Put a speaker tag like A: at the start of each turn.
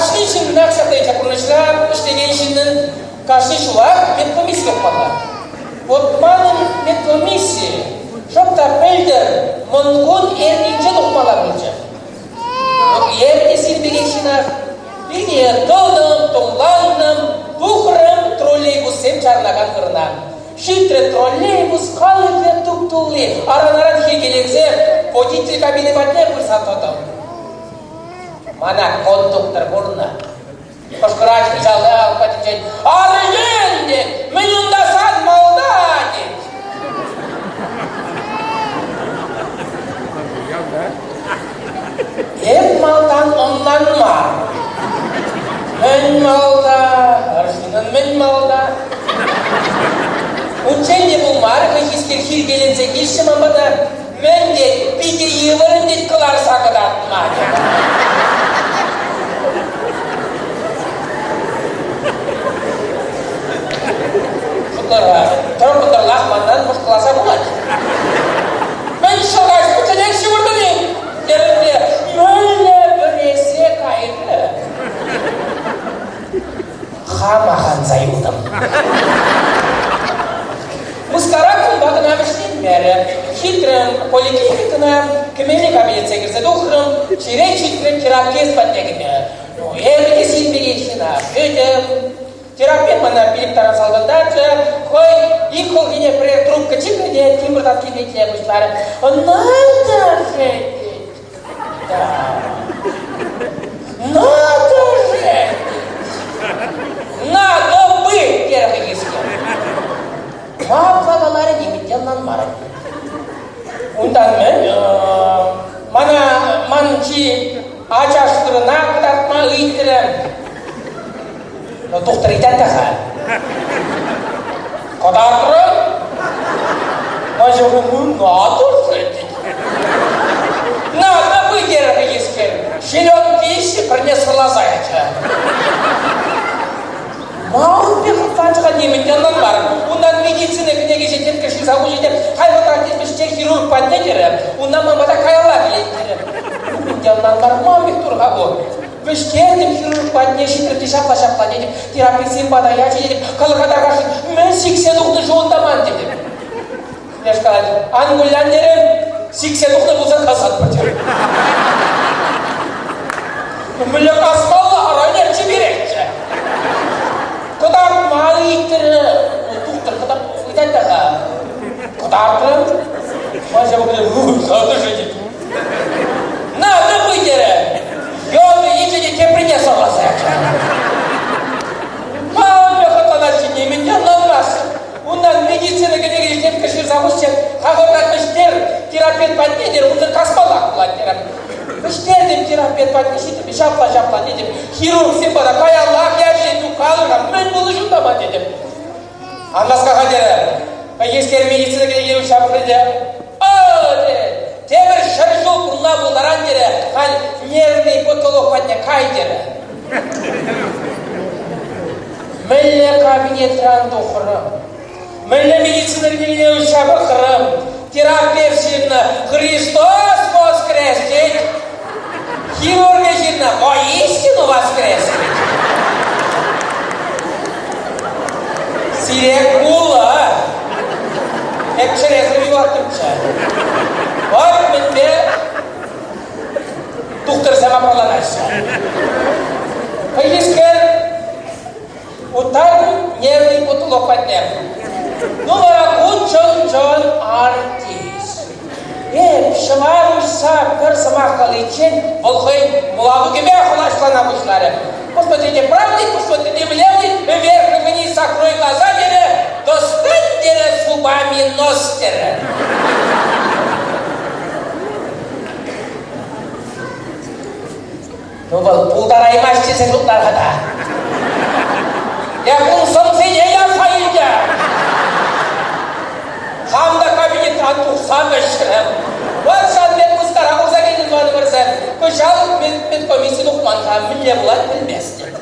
A: Кашни ҫыннах ҫакна илсе пурнӑҫра ӗҫлекен ҫыннӑн кашни ҫулах медкомисси тухмалла. Вот манӑн медкомисси шӑп та пӗлтӗр Мӑнкун эрнинче тухмалла пулчӗ. Вот эрне сирӗн пекех ҫынах линие тӑтӑм, тумлантӑм, тухрӑм троллейбуссем чарӑнакан вырӑна. Ҫитрӗ троллейбус халӑхӗ туп-тулли, аран-аран хиркеленсе водитель кабини патне пырса тӑтӑм. Мана кондуктор курнӑ. Кӑшкӑрать хыҫалта патӗнчен. Арҫын, тет, мӗн унта сан малта, тет. Эп малтан ӑнланман. Мӗн малта, арҫынӑн мӗн малта? Унччен те пулмарӗ, хӑйхискер хиркеленсе килчӗ ман пата. Мӗн тет, питӗ йывӑр тет кӑларса кӑтартма. Шутлара, тӑр-кӑтӑрлах манран мӑшкӑласа пулать. Мӗн шӑкаҫ пӗчченех ҫывӑртӑн-и? терӗм те, мӗнле вӗресе кайрӗ. Хама ханса юлтӑм. Мыскара кунпа кӑна вӗҫленмерӗ. Ҫитрӗм поликлиникӑна, кӗмелли кабинетсе кӗрсе тухрӑм, черет ҫитрӗ терапевт патне кӗме. Ну, эпӗ те сирӗн пекех ҫынах кӗтӗм. Терапевт мана пилӗк таран салтӑнтарчӗ, хӑй ик хӑлхине пӗрер трубка чикрӗ те тимӗр таткипе итле пуҫларӗ. Надо же! Да. Надо же! Надо бы, терӗ хӑйхискер. Капла каларӗ нимӗн те ӑнланмарӗ. Унтан мӗн? Мана ман чи ачаш вырӑна кӑтартма ыйтрӗ. Ну, тухтӑр ыйтать та-ха. Кӑтартрӑм. Ман ну, надо же, тет. Надо бы, терӗ хӑйхискер. Ҫилёнкиҫҫӗ пӗрне сӑрласа ячӗ. Мал пек хӑтланчӗ-ха нимӗн те ӑнланмарӑм. Унтан медицина кӗнеки ҫинчен ҫырса хучӗ те хай вӑхӑтрах тетмӗҫче хирург патне терӗ. Унтан ман пата каялла килет терӗ. Нимӗн те ӑнланмарӑм. Ман пек тур-ха ку. Вӗҫтертӗм хирург патне ҫитрӗм те ҫапла-ҫапла тетӗп. Терапевтсем пата ячӗ тетӗп. Кӑлӑха тархасшӑн мӗн сиксе тухнӑ-ши унта ман тетӗп. Леш калать, ан кулян терӗм, сиксе тухнӑ пулсан касатпӑр терӗм. Мӗнле касмалла, ара чиперехчӗ. Кӑтартма ыйтрӗ. Тухтӑр кӑтарт ыйтать та-ха. Кӑтартрӑм. Вася надо же тет. Надо бы терӗ. Йотӑ илчӗ те теприне сӑрласа ячӗ. Ман хӑтланаҫҫӗ нимӗн те ӑнланмастӑп. Унтан медицина кӗнеки сетка ҫырса хуччӗ. Хахӑртан вӗҫтер терапевт патне терӗ, унсӑр касмаллах пулать терӗ. Вӗҫтертӗм терапевт патне ҫитрӗм, ҫапла-ҫапла тетӗп. Хирургсем вара каяллах ячӗ, ну калӑр-ха, мӗн пулӑшу пама тетӗп. Ан васка-ха терӗ. Ескер медицина кӗнеки ҫапрӗ те. О, терӗ. Тепӗр 100 ҫул пурӑнма пултаран терӗ. Халь нервный потолок патне кай терӗ. Мӗнле кабинетран тухрӑм? Мӗнле медицина кӗнекине уҫса пӑхрӑм? Терапевт ҫырнӑ Христос воскрес тет. Хирурги ҫырнӑ воистину воскрес тет. Сире кулӑ. Эп чӗресӗр юлаттӑмччӗ. Вӑт мӗнпе тухтӑрсем аппаланаҫҫӗ. Хӑйхискер утар нервный потолок патне. Ну вара ку чӑн-чӑн артист. Эп ҫӑвар уҫса пӗр сӑмах каличчен вӑл хӑй мӑлатукӗпе хӑлаҫлана пуҫларӗ. Посмотрите правый, посмотрите влево, вверх и вниз, закрой глаза, терӗ, достань, терӗ, зубами нос, терӗ. Ну вӑл пултараймасть тесе шутлар-ха та. Эп ун сӑмсине ярса илтӗм. Хам та кабинетран тухса вӗҫрӗм. Вӑт сан пек мыскара курса килтӗн тӑванӑмӑрсем. Кӑҫал медкомисси тухман-ха, мӗнле пулать пӗлместӗп.